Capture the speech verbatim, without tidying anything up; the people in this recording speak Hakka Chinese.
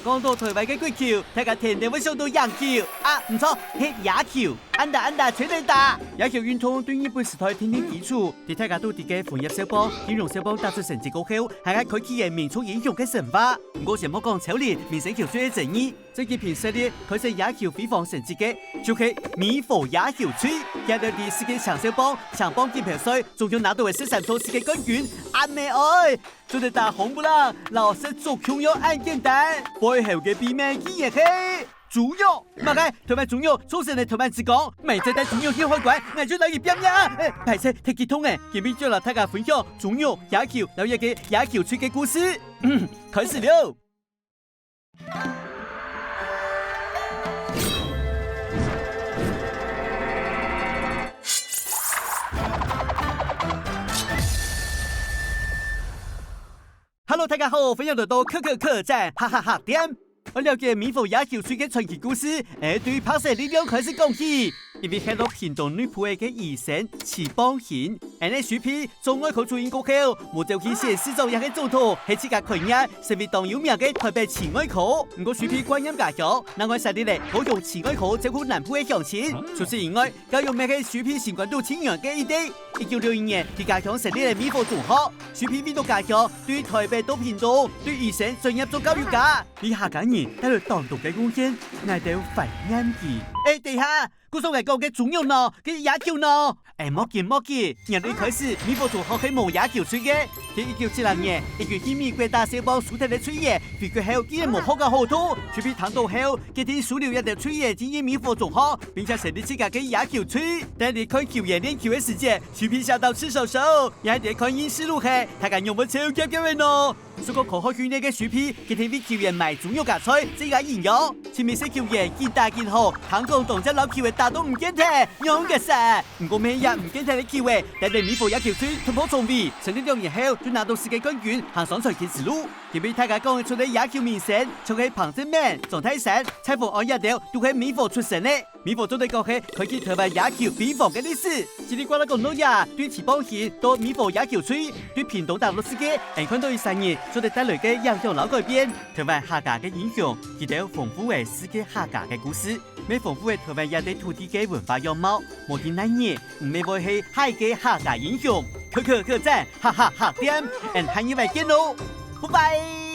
講到臺灣个國球，大家定定會想到野球。啊，毋著，係野球。安打安打全壘打！野球運動對日本時代奠定基礎，在大家都知个紅葉少棒、金融少棒打出成績過後，還係開啟了民族英雄个神話。毋過先莫講超人明星球隊个爭議，最近平實力開始野球輝煌成績个，就係美火野球隊。佢兜在世界青少棒、青棒錦標賽總共拿到个十三座世界冠軍。阿姆哀！ 做得打紅不讓，摎食竹共樣恁簡單。背後个秘密竟然係豬肉！麼个？臺灣豬肉？畜生个臺灣之光！明仔載豬肉去海關，𠊎就來去拚命啊！欸，歹勢，忒激動了，今晡日就摎大家分享豬肉、野球摎一個野球隊个故事。開始了！ Hello，大家好，歡迎來到克克客棧哈哈哈店。愛了解美火野球隊个傳奇故事，愛對白色力量開始講起。因為歇落屏東內埔个醫生徐邦興，𫣆个水皮做外科主任過後，無走去選市長也係總統，係自家開業，成為當有名个臺北徐外科。毋過水皮掛念家鄉，另外設立了高雄徐外科照顧南部个鄉親。除此以外， 教育乜係水皮心肝肚盡軟个一塊。一九六一年，在家鄉設立了美火中學。水皮為著家鄉，對臺北到屏東，對醫生專業做教育家。為客家人帶來當多个貢獻，𠊎兜懷念佢。欸，等下，故所𠊎講个豬肉呢？个野球呢？欸，莫緊莫緊，原來一開始美火中學係無野球隊个。在一九七六年，一群去美國打少棒輸忒个隊員，回國後竟然無學个好多。水皮聽到後，決定收留這兜隊員進入美火中學，並且成立自家个野球隊。 等你看球員練球个時節，水皮嚇到直收收，也係得看應試路係，大家仰會笑夾夾个呢？受過科學訓練个水皮，決定為球員買豬肉加菜，增加營養。盡尾細球員緊打緊好，聽講當捷摎球仔打到毋見忒，仰結煞！毋過乜係這毋見忒个球仔，帶領美火野球隊突破重圍，成立兩年後就拿到世界冠軍，行上傳奇之路。今晡日大家講得出个野球明星，像係彭政閔、張泰山、蔡豐安這兜，都係美火出身个。 美火做得講係開啟臺灣野球輝煌个歷史。嘰哩呱啦講到這，對徐邦興到美火野球隊，對屏東打到世界，𫣆看到佢三年做得帶來个影響摎改變。臺灣客家个英雄，佢兜豐富了世界客家个故事，乜豐富了臺灣這塊土地个文化樣貌。無定哪日，你乜會係下一個客家英雄。克克客棧，哈哈哈店，𫣆下日再見囉，拜拜。